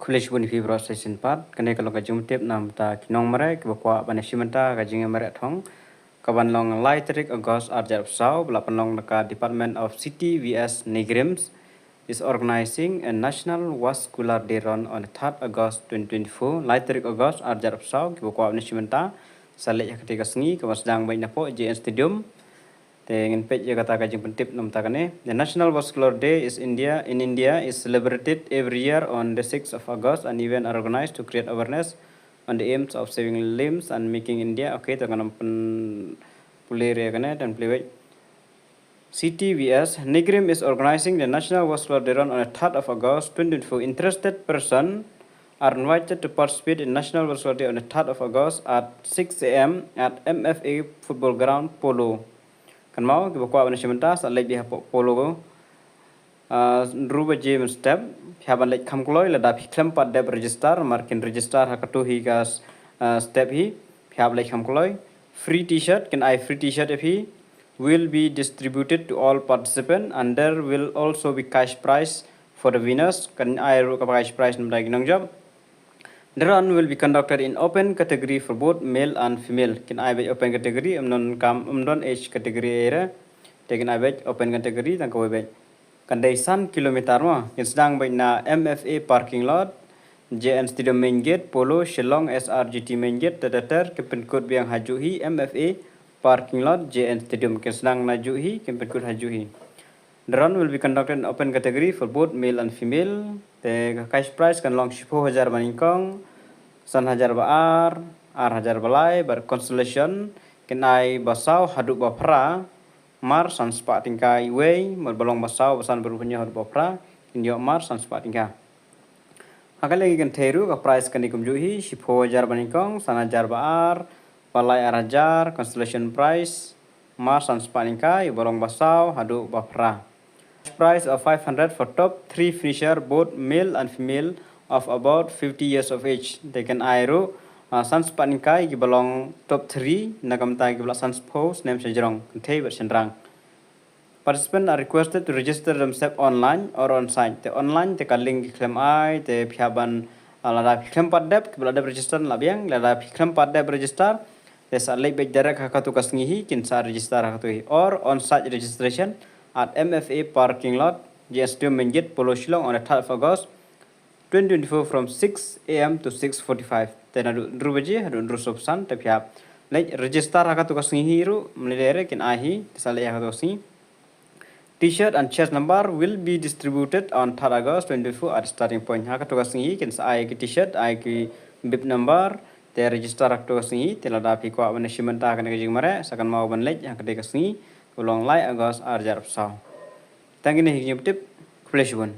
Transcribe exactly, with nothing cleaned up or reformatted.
Khublei shibun ïa phi baroh sa shisien pat. Kane ka long ka jingpyntip namar ki nongmareh kiba kwah ban ïashim bynta ka jingïamareh thong, kaban long lai tarik August ar hajar arphew saw, ba la pynlong da ka Department of City V S NEIGRIHMS is organizing a National Vascular Day Run on the third August twenty twenty-four. Lai tarik August ar hajar arphew saw, kiba kwah ban ïashim bynta sa leit ha katei ka sngi, kaba sdang beit napoh J N Stadium. Te ngin peit ïa kata ka jingpyntip namar kane. The National Vascular Day is India in India is celebrated every year on the sixth of August. An event are organized to create awareness on the aims of saving limbs and making India. Okay, te kan pynpule re kane, te pule wei. C T V S NEIGRIHMS is organizing the National Vascular Day Run on the third of August twenty twenty-four. Interested person are invited to participate in National Vascular Day on the third of August at six A M at M F A Football Ground, Polo. Kynmaw, kiba kwah ban ïashim bynta sa leit beit hapoh Polo, ah, hynriew baje mynstep. Phi hap ban leit kham kloi, lada phi khlem pat dep register, namar kin register ha kato hi ka, ah, step hi. Phi hap leit kham kloi. Free T-shirt, kin ai free T-shirt ïa phi, will be distributed to all participants and there will also be cash prize for the winners. Kan ai ruh ka cash prize namar ki nongjop. The run will be conducted in open category for both male and female. Kin ai beit open category, ym don kam, ym don age category ei re. Te kin ai beit open category tang kawei beit. Kan dei san kilometer mo. Kin sdang beit na M F A parking lot, J N Stadium main gate, Polo, Shillong, S R G T main gate, ter ter ter, kin pynkut biang ha juh hi, M F A parking lot, J N Stadium. Kin sdang na juh hi, kin pynkut ha juh hi. The run will be conducted in open category for both male and female. Te ka cash prize kan long shiphew hajar banyngkong, san hajar ba ar, ar hajar ba lai, bad consolation kin ai ba saw haduh ba phra, mar san spah tyngka iwei, bad ba long ba saw, ba san, ba hynñiew haduh ba phra, kin ïoh mar san spah tyngka. Ha kane ka kynthei ruh ka prize kan dei kumjuh hi, shiphew hajar banyngkong, san hajar ba ar, ba lai ar hajar, consolation prize, mar san spah tyngka, ïa ba long ba saw haduh ba phra. Prize of five hundred for top three finisher, both male and female of about fifty years of age. Te kin ai ruh, ah, san spah tyngka ïa ki ba long top three, na ka bynta ki ba la san spah snem sha jrong, kynthei bad shynrang. Participants are requested to register themselves online or on site. Te online te ka link ki khlem ai, te phi hap ban, ah, lada phi khlem pat dep, ki ba la dep register la biang, lada phi khlem pat dep register, te sa leit beit direct ha kato ka sngi hi, kin sa register ha kato hi. Or on site registration at M F A parking lot, J N Stadium main gate, Polo, Shillong on the third of August, twenty twenty-four from six A M to six forty-five. Te naduh hynriew baje haduh hynriew sawphew san, te phi hap leit register ha kato ka sngi hi ruh, ym lei re kin ai hi, te sa leit ha kato ka sngi. T-shirt and chest number will be distributed on third August twenty twenty-four at starting point. Ha kato ka sngi hi kin sa ai ki T-shirt, ai ki bib number, te register ha kato ka sngi hi, te lada phi kwah ban ïashim bynta kane ka jingmareh, sa kynmaw ban leit ha katei ka sngi, ka long lai August ar hajar arphew saw. Tang kine hi ki jingpyntip, khublei shibun.